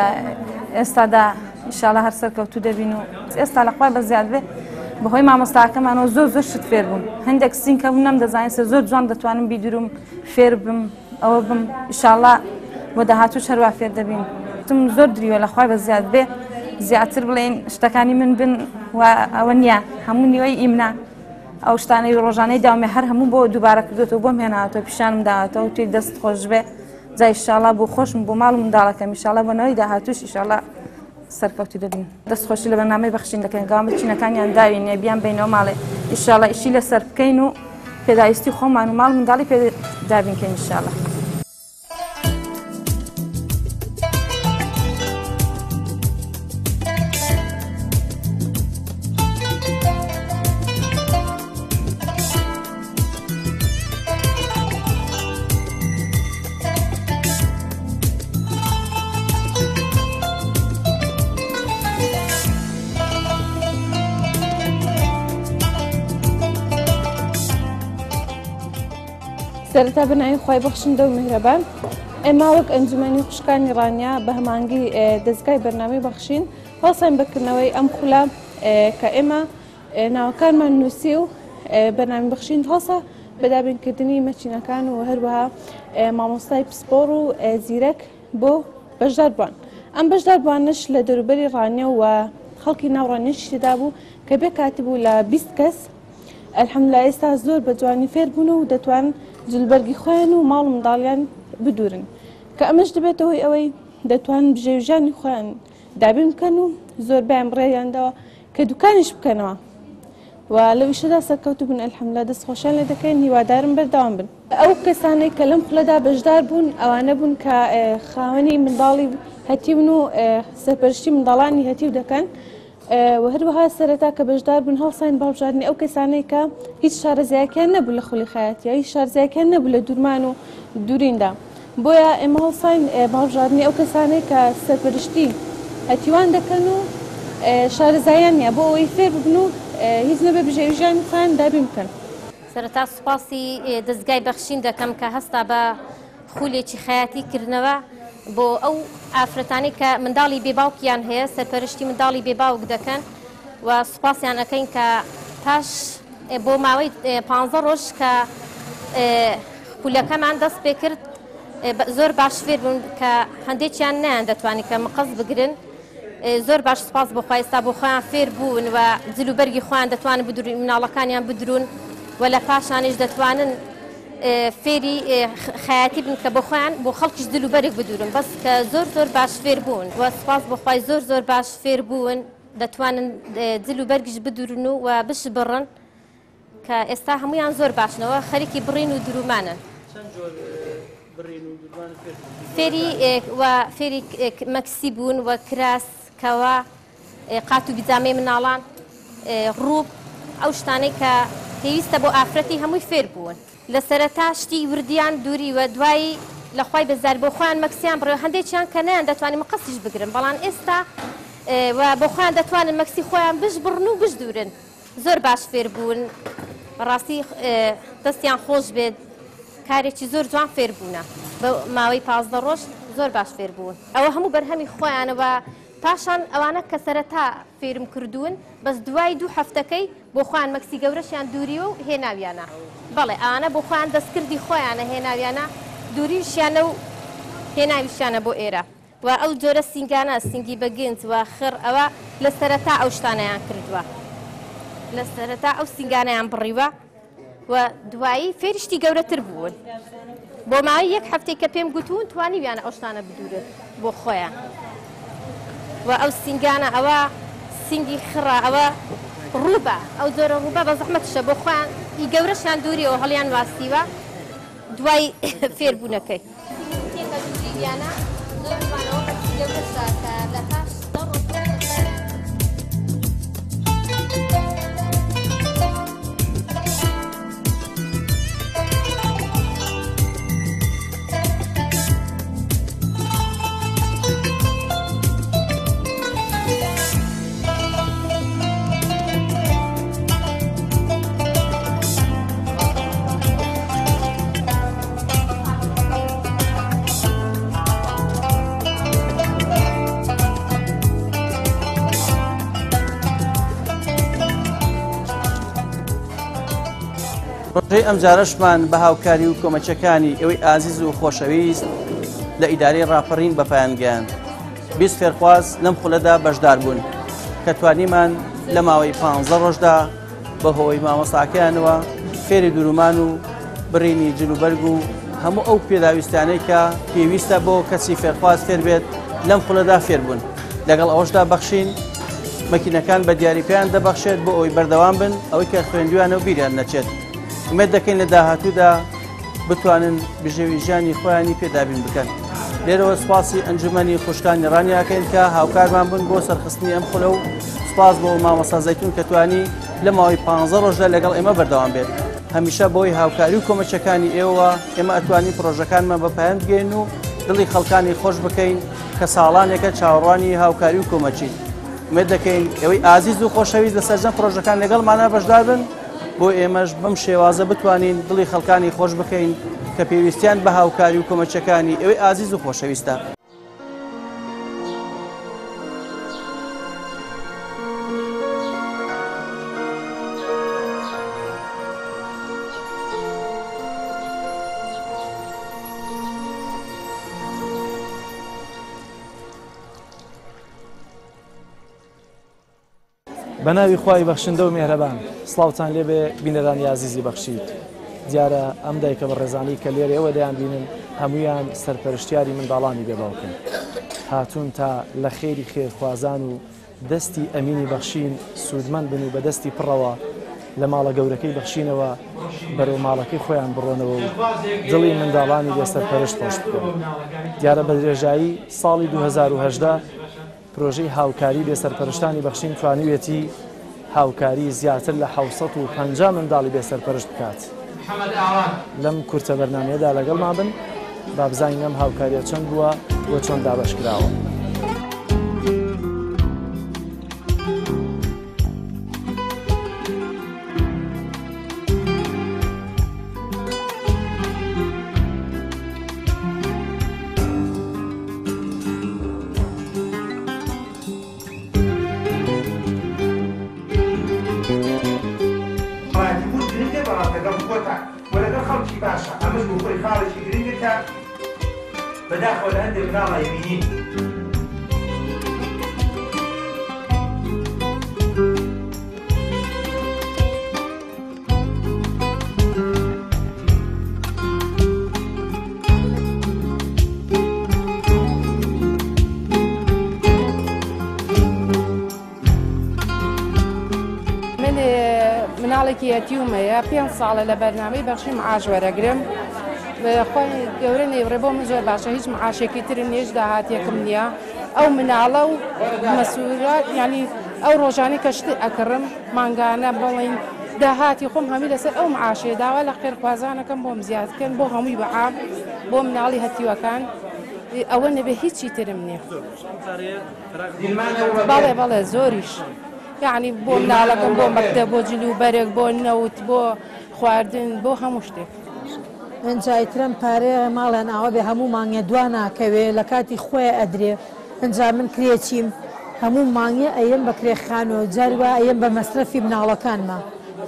ئێستادا ئیشاڵە هەر سەرکەوتوو دەبین و ئێستا لە خوای بەزیاد بێ بەهۆی مامۆستاکەمانەوە زۆر زۆر شت فێر بووم هەندێک سینکە بوو نەمدەزانین سە زۆر جوان دەتوانم بیدروم فێر بم ئەوە بم ئیشاڵا بۆ داهاتووش هەروا فێر دەبین تم زۆر دریوە لە خوای بە زیاد بێ زیاتر بڵێن شتەکانی من بن و ئەوە نییە هەموو نیوەی ئیمنا ئەو شتانەی ڕۆژانەی داومێ هەر هەموو بۆ دووبارە کردوێتەوە بۆم هێناوەتەوە پیشانم داوەتەوە توی دەست خۆش بێ جا ئیشاڵا بۆ خۆشم بۆ ماڵ و منداڵەکەم ئیشاڵا بۆ نەوەی داهاتووش ئیشاڵا سەرکەوتوو دەبین. دەست خۆشی لە بەرنامەی بەخشین دەکەین گەوان بچینەکانیان داوینێ بیان بینەوە ماڵێ ئیشاڵا ئیشی لەسەر بکەین و پێداویستی خۆمان و ماڵ منداڵی پێ دابین کەین ئیشاڵا. سەرەتا بە ناوی خوای بەخشندە و میهرەبان ئێمە وەک ئەنجومەنی خوشکانی ڕانیە بە هەمانگی دەزگای بەرنامەی بەخشین هەڵساین بە کردنەوەی ئەم خولە کە ئێمە ناوەکانمان نووسی و بەرنامەی بەخشین هەڵسا بە دابینکردنی مەچینەکان و هەروەها مامۆستای پسپۆڕ و زیرەک بۆ بەشداربووان. ئەم بەشداربووانەش لە دەوروبەری ڕانیە و خەڵکی ناو ڕانیەشی تێدا بوو کە پێکهاتبوو لە 20 کەس. الحمدللە ئێستا زۆر بە جوانی فێر بوون و دەتوان جلوبەرگی خۆیان و ماڵ و منداڵیان بدورن کە ئەمەش دەبێتە هۆی ئەوەی دەتوان بژێوی ژیانی خۆیان دابین بکەن و زۆربەیان بڕیاریان داوە کە دوکانیش بکەنەوە و لەو ئیشەدا سەرکەوتوو بن الحمدللە دەست خۆشیان لێ دەکەین هیوادارم بەردەوام بن. ئەو کەسانەی کە لەم خولەدا بەشدار بوون ئەوانە بوون کە خاوەنی منداڵی هەتیون و سەرپەرشتی منداڵانی هەتیو دەکەن و هەروەها سەرەتا کە بەشدار بوون هەڵساین بە هەڵبژاردنی ئەو کەسانەی کە هیچ شارەزایەکیان نەبوو لە خولی خەیاتیە هیچ شارەزایەکیان نەبوو لە دورمان و دوریندا. بۆیە ئێمە هەڵساین بە هەڵبژاردنی ئەو کەسانەی کە سەرپەرشتی هەتیوان دەکەن و شارەزایان نییە بۆ ئەوەی فێر ببن و هیچ نەبێ بژێوی ژیانی خۆیان دابین بکەن. سەرەتا سوپاسی دەزگای بەخشین دەکەم کە هەستا بە خولێکی خەیاتی کردنەوە بۆ ئەو ئافرەتانەی کە منداڵی بێ باوکیان هەیە سەرپەرشتی منداڵی بێ باوک دەکەن و سوپاسیان ئەکەین کە پاش بۆ ماوەی پانزە ڕۆژ کە خولەکەمان دەست پێکرد زۆر باش فێر بوون کە هەندێکیان نیان دەتوانانی کە مقەس بگرن زۆر باش سپاس بۆ خوا ئێستا بۆ خۆیان فێر بوون و جل و بەرگی خۆیان دەتوانن بدرون مناڵەکانیان بدرون و لە پاشانیش دەتوانن فێری خەیاتی بن کە بۆ خۆیان بۆ خەڵکیش جل و بەرگ بدورن بەس کە زۆر زۆر باش فێر بوون و سپاس بۆ خوای زۆر زۆر باش فێر بوون دەتوانن جل و بەرگیش بدورن و بشبڕن کە ئێستا هەموویان زۆر باشنەوە خەریکی بڕین و درومانن. چەند جۆر بڕین و درومان فێر بوون؟ فێری و فێری مەکسی بوون و کراس، کەوا، قات و بیجامەی مناڵان، ڕووب، ئەو شتانەی کە پێویستە بۆ ئافرەتی هەمووی فێر بوون. لە سەرەتا شتی وردیان دووریوە دوایی لە خوای بەزار بۆ خۆیان مەکسیان بڕیوە هەندێکیان کە نەیان دەتوانی مقەسیش بگرن بەڵام ئێستا و بۆ خۆیان دەتوانن مەکسی خۆیان بشبڕن و بشدورن. زۆر باش فێر بوون بەڕاستی دەستیان خۆش بێت کارێکی زۆر جوان فێر بوونە بە ماوەی 15 ڕۆژ زۆر باش فێر بوون ئەوە هەموو بەرهەمی خۆیانە و پاشان ئەوانە کە سەرەتا فێرم کردوون بەس دوای دوو هەفتەکەی بۆ خۆیان مەکسی گەورەشیان دووریوە و هێناویانە بەڵێ ئەوانە بۆ خۆیان دەستکردی خۆیانە هێناویانە دووریشیانە و هێناویشیانە بۆ ئێرە و ئەو جۆرە سینگانە، سینگی بە گنج و خڕ، ئەوە لە سەرەتا ئەو شتانەیان کردووە. لە سەرەتا ئەو سینگانەیان بڕیوە و دوایی فێری شتی گەورەتر بوون. بۆ ماوەی یەک هەفتەی کە پێم گوتوون توانیویانە ئەو شتانە بدورن بۆ خۆیان. و ئەو سینگانە ئەوە سینگی خڕە ئەوە ڕووبە ئەو جۆرە ڕووبە بە زەحمەتیشە بۆ خۆیان ئی گەورەشیان دووریەوە هەڵیان واسیوە دوای فێربوونەکەی. تێکە دووریویانە زۆر جوانەوە بەچی گەورەشە کە لە پاش دە ڕۆژ پرۆژەی ئەمجارەشمان بە هاوکاری و کۆمەچەکانی ئێوەی ئازیز و خۆشەویست لە ئیدارەی ڕاپەڕین بە پایان گەیاند. 20 فێرخواز لەم خولەدا بەشدار بوون کە توانیمان لە ماوەی 15 ڕۆژدا بەهۆی مامۆستاکەیانەوە فێری درومان و بڕینی جلوبەرگ و هەموو ئەو پێداویستانەی کە پێویستە بۆ کەسی فێرخواز فێر بێت لەم خولەدا فێر بوون. لەگەڵ ئەوەشدا بەخشین مەکینەکان بە دیاری پێیان دەبەخشێت بۆ ئەوەی بەردەوام بن ئەوەی کە خوێندویانە و بیریان نەچێت. ئومێد دەکەین لە داهاتوودا بتوانن بژێوی ژیانی خۆیانی پێ دابین بکەن. لێرەوە سوپاسی ئەنجومەنی خوشکانی ڕانیاکەین کە هاوکارمان بوون بۆ سەرخستنی ئەم خولە و سوپاس بۆ مامۆستا زەیتون کە توانی لە ماوەی 15 ڕۆژدا لەگەڵ ئێمە بەردەوام بێت. هەمیشە بۆی هاوکاری و کۆمەچەکانی ئێوە ئێمە ئەتوانین پرۆژەکانمان بە پایان بگەین و دڵی خەڵکانی خۆش بکەین کە ساڵانێکە چاوەڕوانی هاوکاری و کۆمەچین. ئومێد دەکەین ئێوەی ئازیز و خۆشەویست لە سەرجەم پرۆژەکان لەگەڵمانە بەشدار بن بۆ ئێمەش بەم شێوازە بتوانین دڵی خەڵکانی خۆش بکەین کە پێویستیان بە هاوکاری و کۆمەچەکانی ئێوەی ئازیز و خۆشەویستە. بە ناوی خوای بەخشندە و مێهرەبان سڵاوتان لێبێ بینەرانی ئازیزی بەخشید دیارە ئەم دایکە بەڕێزانەی کە لێرە ئێوە دەیان بینن هەمویان سەرپەرشتیاری منداڵانی بێ باوکن هاتوون تا لە خێری خێرخوازان و دەستی ئەمینی بەخشین سوودمەند بن و بە دەستی پڕەوە لە ماڵە گەورەکەی بەخشینەوە بەرەو ماڵەکەی خۆیان بڕۆنەوە و دڵی منداڵانی بێسەرپەرشت خۆش بکەن دیارە بە درێژایی ساڵی 2018 پرۆژەی هاوکاری بێسەرپەرشتانی بەخشین توانیویەتی هاوکاری زیاتر لە 750 منداڵی بێسەرپەرشت بکات. لەم کورتە بەرنامەیەدا لەگەڵمان بن با بزانین ئەم هاوکاریە چەند بووە و چۆن دابەش کراوە. ڕادیبوون گرنگە بەڵام لەگەڵ خۆتان و لەگەڵ خەڵکی باشە ئەمەش بۆ خۆی خاڵێکی گرنگە کە بەداخەوە لە هەندێ مناڵ ئەیبینین. من مناڵێکی یەتیومەیە پێ ساڵە لە بەرنامەی بەخشی معاش وەرەگرم خۆی گەورە نەیبڕێ بۆ من زۆر باشە هیچ معاشێکی ترم نییە هیچ داهاتێکم نییە ئەو مناڵە و مەسوورات یعنی ئەو ڕۆژانەی کە شت ئەکڕم مانگانە بڵین داهاتی خۆم هەمووی لەسەر ئەو معاشەیە داوا لە خێرخوازانەکەم بۆم زیاد بکەن بۆ هەمووی بە عام بۆ مناڵی هەتیوەکان ئەوە نەبێ هیچی ترم نییە بەڵێ بەڵێ زۆریش یعنی بۆ مناڵەکەم بۆ مەکتەب بۆ جل و بەرگ بۆ نەوت بۆ خواردن بۆ هەموو شتێک. ئنجا ئیترم پارەیە ماڵیان ئاوا بێ هەموو مانگێ دوا ناکەوێ لە کاتی خۆیا ئەدرێ ئنجا من کرێچیم هەموو مانگێ ئەیەم بە کرێ خانوو جاری وا ئەیەم بە مەسرەفی مناڵەکانما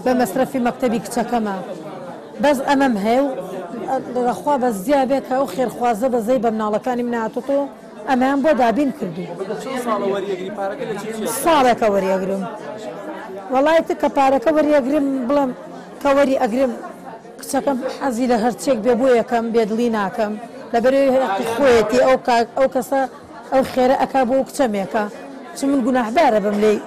بە مەسرەفی مەکتەبی کچەکەما بەس ئەمەم هەیە و لەخوا بەزیا بێ کە ئەو خێرخوازە بەزەی بە مناڵەکانی من هاتۆتەوە ئەمەیان بۆ دابین کردوو. ساڵێکە وەریئەگرم وەڵای تر کە پارەکە وەریئەگرم بڵێم کە وەری ئەگرم کچەکەم حەزی لە هەرچێک بێ بۆ یەکەم بێدڵی ناکەم لەبەرئەوەی هەقی خۆیەتی ئەو کاک ئەو کەسە ئەو خێرە ئەکا بۆ ئەو کچەمێکە. چون من گوناهبارە بم لێی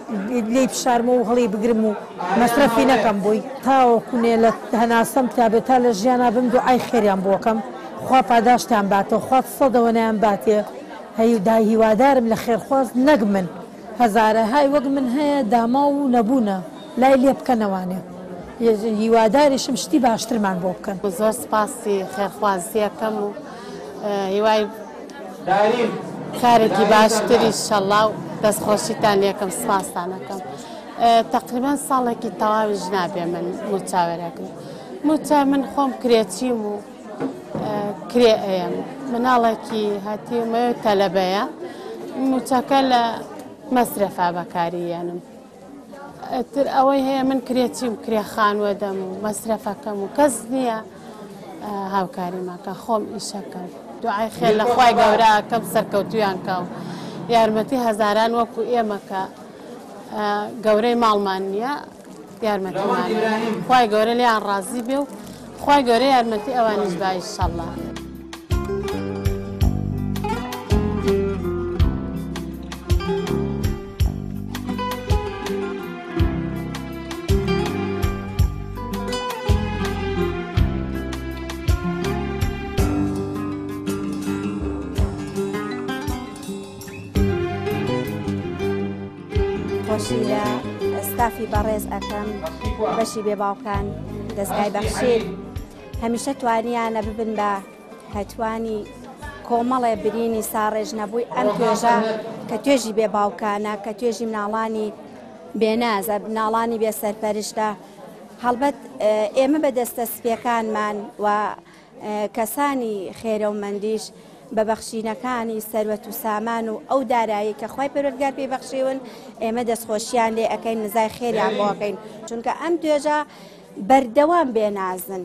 لێی بشارمەوە و هەڵی بگرم و مەسرەفی نەکەم بۆی. تاوەکو نێ لە هەناسەم تابێ تا لە ژیانا بم دوعای خێریان بۆ ئەکەم خوا پاداشتیان باتەوە خوا سەدەوەنەیان باتێ هەی دای هیوادارم لە خێرخواز نەک من هەزارەهای وەک من هەیە داماو و نەبوونە لای لێ بکەنەوانێ هیواداریشم شتی باشترمان بۆ بکەن. زۆر سپاسی خێرخوازیەکەم و هیوای کارێکی باشتر ئیشەڵا و دەستخۆشیتان لێکەم سپاستان ئەکەم تەقریبەن ساڵێکی تەواویش نابێ من موچە وەرەگرم موچە من خۆم کرێچیم و کرێ ئەیەم مناڵێکی هەتیومە تەلەبەیە موچەکە لە مەسرەفا بەکاری یەنم ئیتر ئەوەی هەیە من کرێچیم کرێ خانووە دەم و مەسرەفەکەم و کەس نییە هاوکاریماکە خۆم ئیشەکەم دوعای خێر لە خوای گەورە کەم سەرکەوتویان کە و یارمەتی هەزاران وەکو ئێمە کە گەورەی ماڵمان نییە یارمەتیمان خوای گەورە لێیان ڕازی بێ و خوای گەورە یارمەتی ئەوانیش با ئیشەڵڵا. خۆشی لە ستافی بەڕێز ئەکەم بەشی بێ باوکان دەستگای بەخشین هەمیشە توانیانە ببن بە هەتوانی کۆمەڵێ برینی ساڕێژ نەبووی ئەم توێژە کە توێژی بێ باوکانە کە توێژی مناڵانی بێنازە مناڵانی بێ سەرپەرشتە هەڵبەت ئێمە بە دەستە سپیەکانمان و کەسانی خێرەومەندیش بە بەخشینەکانی سەروەت و سامان و ئەو دارایی کە خوای پەروەردگار پێی بەخشیون ئێمە دەستخۆشیان لێ ئەکەین نزای خێریان بۆ ئەکەین چونکە ئەم توێژە بەردەوام بێنازن.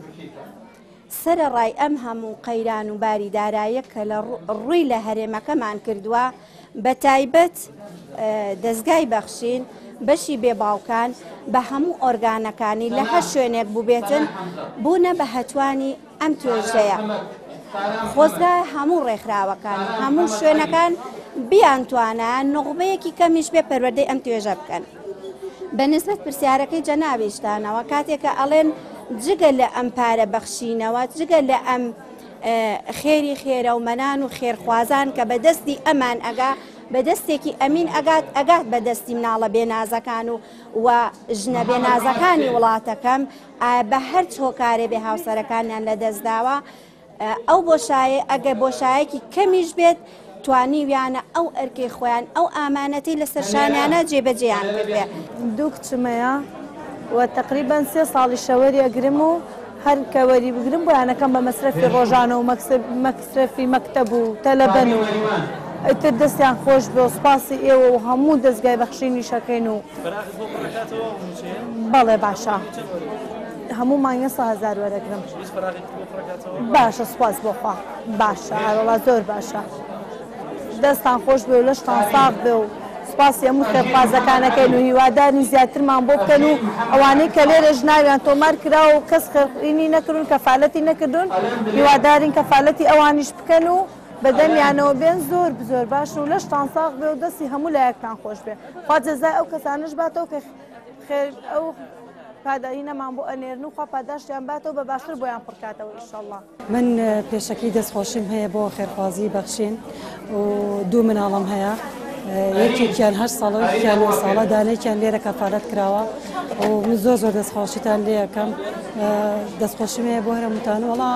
سەرەڕای ئەم هەموو قەیران و باری داراییە کە لە ڕووی لە هەرێمەکەمان کردووە، بە تایبەت دەزگای بەخشین، بەشی بێ باوکان بە هەموو ئۆرگانەکانی لە هەر شوێنێک بووبێتن، بوونە بە هەتوانی ئەم توێژەیە. خۆزگا هەموو ڕێکخراوەکان و هەموو شوێنەکان بیانتوانایە نوخبەیەکی کەمیش بێ پەروەردەی ئەم توێژە بکەن. بە نسبەت پرسیارەکەی جەنابیشتانەوە کاتێک کە ئەڵێن جگە لە ئەم پارە بەخشینەوە جگە لە ئەم خێری خێرەومەنان و خێرخوازان کە بە دەستی ئەمان ئەگا بە دەستێکی ئەمین ئەگات ئەگات بە دەستی مناڵە بێنازەکان و و ژنە بێنازەکانی وڵاتەکەم بە هەر هۆکارێ بێ هاوسەرەکانیان لە دەستداوە ئەو بۆشایە ئەگەر بۆشایەکی کەمیش بێت توانیویانە ئەو ئەرکەی خۆیان ئەو ئامانەتەی لەسەر شانیانە جێبەجێیان کردبێ. دوو کچم هەیە و تەقریبەن سێ ساڵیشە وەری ئەگرم و هەر کە وەری بگرم بۆیان ئەکەم بە مەسرەفی ڕۆژانە و مەسرەفی مەکتەب و تەلەبەن و ئیتر دەستیان خۆش بێ و سوپاسی ئێوە و هەموو دەزگای بەخشینیش ئەکەین و فەراخت بۆ پڕ ئەکاتەوە ئەو مووچەیە؟ بەڵێ باشە هەموو مانگێ 100 هەزار وەرەگرم. هیچ فەراغێکت بۆ پڕ ئەکاتەوە؟ باشە سوپاس بۆ خوا باشە ئەرەڵا زۆر باشە دەستان خۆش بێ و لەشتان ساغ بێ و سوپاسی هەموو خێرخوازەکانەکەین و هیوادارین زیاترمان بۆ بکەن و ئەوانەی کە لێرەش ناویان تۆمار کراوە و کەس خێرخوینی نەکردوون کەفالەتی نەکردوون هیوادارین کەفالەتی ئەوانیش بکەن و بەدەمیانەوە بێن زۆر زۆر باشن و لەشتان ساغ بێ و دەستی هەموو لایەکتان خۆش بێ خوا جەزای ئەو کەسانەش باتەوە کە خێر ئەو پاداینەمان بۆ ئەنێرن و خوا پاداشتیان باتەوە بە باشتر بۆیان پڕکاتەوە ئیشەڵڵا. من پێشەکی دەستخۆشیم هەیە بۆ خێرخوازی بەخشین و دوو مناڵم هەیە یەکێکیان هەشت ساڵە و یەکیان نۆ ساڵە دانێکیان لێرە کەفالەت کراوە و من زۆر زۆر دەستخۆشیتان لێ ئەکەم دەستخۆشیم هەیە بۆ هەرەمووتان وەڵا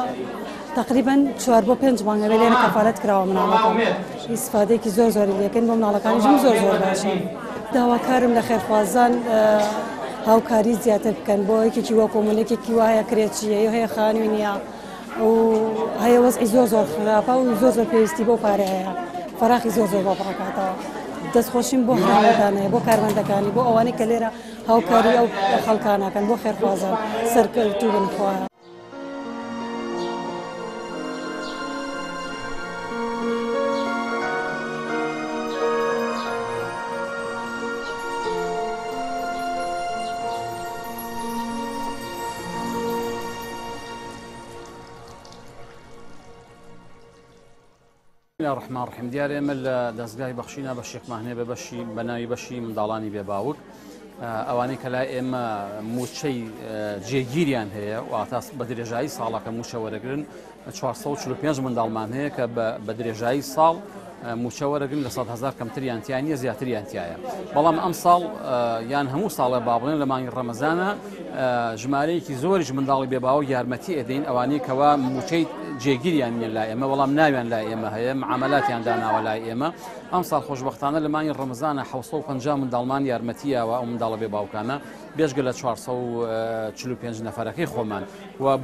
تقریبا چوار بۆ پێنج مانگە بێ لێرە کەفالەت کراوە مناڵەکەم ئیسفادەیەکی زۆر زۆری لێکەن بۆ مناڵەکانیشم زۆر زۆر باشە داواکارم لە خێرخوازان هاوکاری زیاتر بکەن بۆ یەکێکی وەکو من یەکێکی وا هەیە کرێچیە یە هەیە خانووی نییە و هەیە وەزعی زۆر زۆر خراپە و زۆر زۆر پێویستی بۆ پارە هەیە فەراخی زۆر زۆر بۆ پڕکاتەوە دەستخۆشیم بۆ هەمووتان هەیە بۆ کارمەندەکانی بۆ ئەوانەی کە لێرە هاوکاری ئەو خەڵکانەکەن بۆ خێرخوازان سەرکەوتوو بن خوایە. الله الرحمن الرحیم دیارە ئێمە لە دەستگای بەخشینە بەشێکمان هەیە بە بەشی بە ناوی بەشی منداڵانی بێ باوک ئەوانەی کە لای ئێمە موچەی جێگیریان هەیە واتە بە درێژایی ساڵەکە موچە وەرەگرن 445 منداڵمان هەیە کە بە درێژایی ساڵ موچە وەرەگرن لە 100 هزار کەمتریان تیا نییە زیاتریان تایە بەڵام ئەم ساڵ یان هەموو ساڵە با بڵێن لە مانگی ڕەمەزانە ژمارەیەکی زۆریش منداڵی بێ باوک یارمەتی ئەدەین ئەوانەی کەوا موچەی جێگیریان نییە لای ئێمە بەڵام ناویان لای ئێمە هەیە معاملاتیان داناوە لای ئێمە ئەم ساڵ خۆشببختانە لە مانگی ڕەمەزانە 750 منداڵمان یارمەتیاوە ئەو منداڵە بێ باوکانە بێژگە لە 445 نەفەرەکەی خۆمان و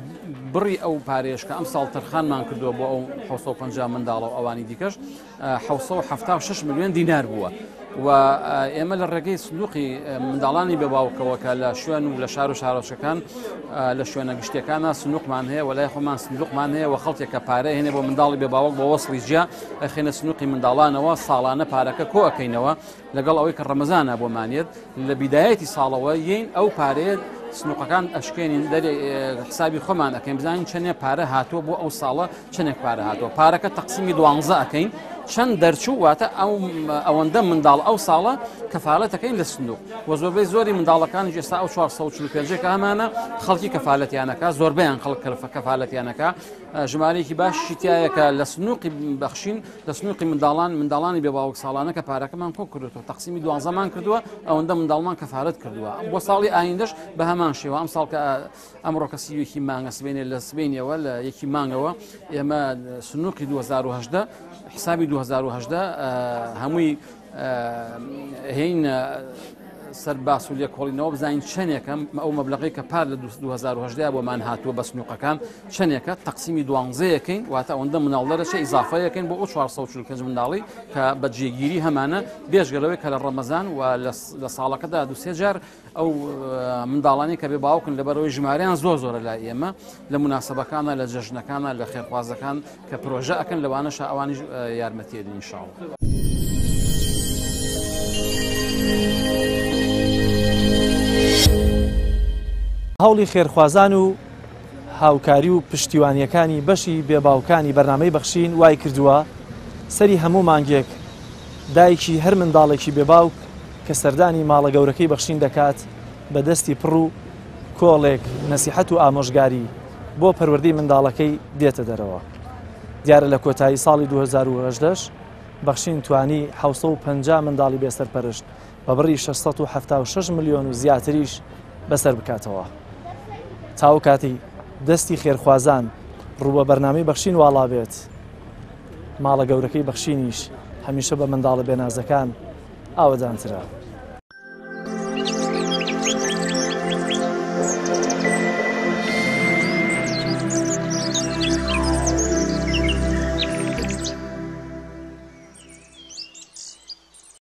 بڕی ئەو پارێش کە ئەم ساڵ تەرخانمان کردووە بۆ ئەو 750 منداڵە و ئەوانی دیکەش 776 ملیۆن دینار بووە. و ئێمە لە ڕێگەی سندوقی منداڵانی بێ باوکەوە کە لە شوێن و لە شار و شارۆچکەکان لە شوێنە گشتیەکانە سندوقمان هەیە وەلای خۆمان سندوقمان هەیە و خەڵکێک کە پارە هێنێ بۆ منداڵی بێ باوک بۆ وەسڵی جیا ئەخێنە سندوقی منداڵانەوە ساڵانە پارەکە کۆ ئەکەینەوە لەگەڵ ئەوەی کە ڕەمەزانە بۆمانێت لە بیدایەتی ساڵەوە یین ئەو پارەیە سنوقەکان ئەشکێنین دەرێ حسابی خۆمان ئەەکەین بزانین چەندێ پارە هاتووە بۆ ئەو ساڵە چەندێک پارە هاتووە پارەکە تەقسیمی دوانزە ئەەکەین چەند دەرچوو واتە ئەو ئەوەندە منداڵ ئەو ساڵە کەفاالەتەکەین لە سندوق و زۆربەی زۆری منداڵەکانی ئێستا ئەو 445 کە هەمانە خەڵکی کەفاالەتیانەکە زۆربیان خەڵک کەفاالەتیانەکە ژمارەیەکی باشی تایە کە لە سنووقی بەخشین لە سنووقی منداڵان منداڵانی بێ باوک ساڵانە کە پارەکەمان کۆ کردوەوە تەقسیمی دوانزەمان کردووە ئەوەندە منداڵمان کەفاالت کردووە بۆ ساڵی ئایندەش بە هەمان شێوە ئەم ساڵ کە ئەمڕۆ کە سیوێکی مانگە سبێنێ لە سبینەوە لە یەکی مانگەوە ئێمە سنووقی 2010 حسابی 2010 هەمووی هین سەر باس و لێکۆڵینەوە بزانین چەندێکە ئەو مەبلغی کە پار لە 2010 بۆمان هاتووە بە سنووقەکان چەندێکە تەقسیمی دوانزەیەکەین واتە ئەوەندە مناڵ دەرەچە ئیزافەیەکەین بۆ ئەو 445 منداڵی کە بە جێگیری هەمانە بێژگەلەوەی کە لە ڕەمەزان و لە ساڵەکەدا دوسێ جار ئەو منداڵانی کە بێ باوکن لەبەرەوەی ژمارەیان زۆر زۆرە لای ئێمە لە مناسبەکانە لە جەژنەکانە لە خێرخوازەکان کە پرۆژە ئەکەن لەوانەشە ئەوانیش یارمەتیە دین ئینشاءاللە. هەوڵی خێرخوازان و هاوکاری و پشتیوانییەکانی بەشی بێ باوکانی بەرنامەی بەخشین وای کردووە سەری هەموو مانگێک دایکی هەر منداڵێکی بێ باوک کە سەردانی ماڵە گەورەکەی بەخشین دەکات بە دەستی پڕ و کۆڵێک نەسیحەت و ئامۆژگاری بۆ پەروەردەی منداڵەکەی دێتە دەرەوە. دیارە لە کۆتایی ساڵی 2018 بەخشین توانی 750 منداڵی بێسەرپەرشت بە بڕی 676 ملیۆن و زیاتریش بەسەر بکاتەوە. تاو کاتی دەستی خێرخوازان ڕوو بە بەرنامەی بەخشین واڵا بێت ماڵە گەورەکەی بەخشینیش هەمیشە بە منداڵە بێنازەکان ئاوەدانترە.